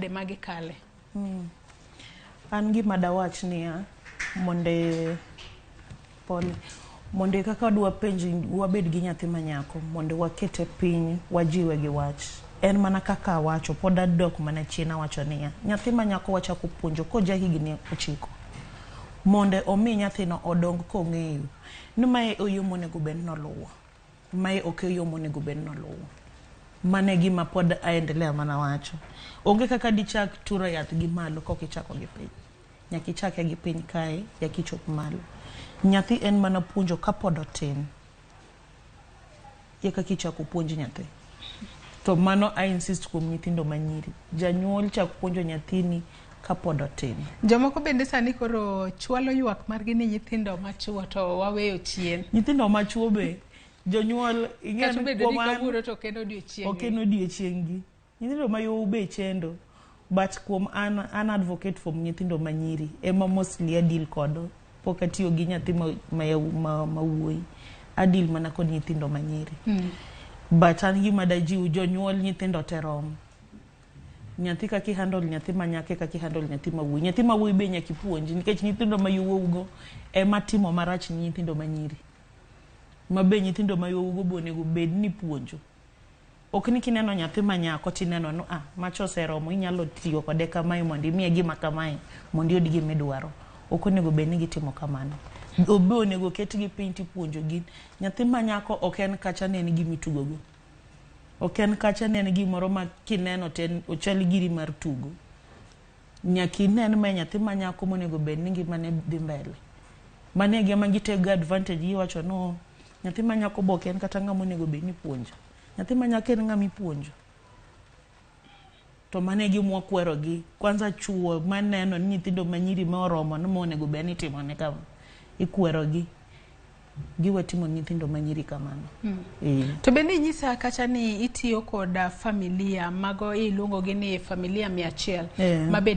nade ma gikale? An gima dawach niya, monde pole, monde kaka dwa penj wabed gi nyathi manyako mondo wakete piny wajiwe gi wach. En mana kaka awacho, pod adok mana chien awacho niya, nyathi manyako wachako puonjo koja higni 9 mondo omi nyathino odong kong'eyo ni mae e yo monego bed noluwo, mae ok e yo monego bed noluwo. Mano e gima pod aendelea mana wacho. Onge kaka dichak turo yath gi malo kok ichako gi piny. Nyaka ichake gi piny kae, nyaka ichop malo. Nyathi en mana puonjo kapod otin. Eka kichako puonj nyathi. To mano I insist kuom nyithindo manyiri. Janyuol chak puonjo nyathini kapod otin. Jomoko bende sani koro chwalo ywak margi ni nyithindo machuo to waweyo chien. Nyithindo machuo be, jonyuol ing'e Kata ni obedo ni kuom an kawuono to ok en odiochieng' ok en odiochieng' gi. Nyithindo ma yowuoyi be chendo. But kuom an advocate for nyithindo manyiri ema mostly a deal kodo. Pok atiyo gi nyathi ma wuoyi. A deal mana kod nyithindo manyiri. But an gima dajiw jonyuol nyithindo te rom. Nyathi kaka i handle nyathi ma nyako e kaka i handle nyathi ma wuoyi. Nyathi ma wuoyi be nyaka ipuonji nikech nyithindo ma yowuoyi go ema timo marach ni nyithindo manyiri. Ma be nyithindo ma yowuoyi go be onego bed ni ipuonjo. Ok ni kineno nyathi ma nyako tineno ni ah macha oseromo inyalo tiyo kode kamae mondo imiye gima kamae mondo iyud gima idwaro. Ok onego bed ni gitimo kamano. Be onego ketgi piny tipuonjo gi. Nyathi ma nyako ok en kacha ni en gima itugo go. Ok en kacha ni en gimoro ma kineno to en ochal giri mar tugo. Nyaka inen ma nyathi ma nyako monego bed ni ngimane dhi mbele. Mano e gima gitego advantage giwacho no nyathi ma nyako be ok en kata ng'ama onego bed ni ipuonjo. Nyathi ma nyako en ng'ama ipuonjo. To mano e gima wakwerogi. Kwanza chuo maneno ni nyithindo manyiri ma oromo ni monego bed ni itimone kama. Ikwerogi. Giwe timo nyithindo manyiri kamano. To bende inyisa kacha ni itiyo kod familia mago iluongo gi ni familia 100 ma bende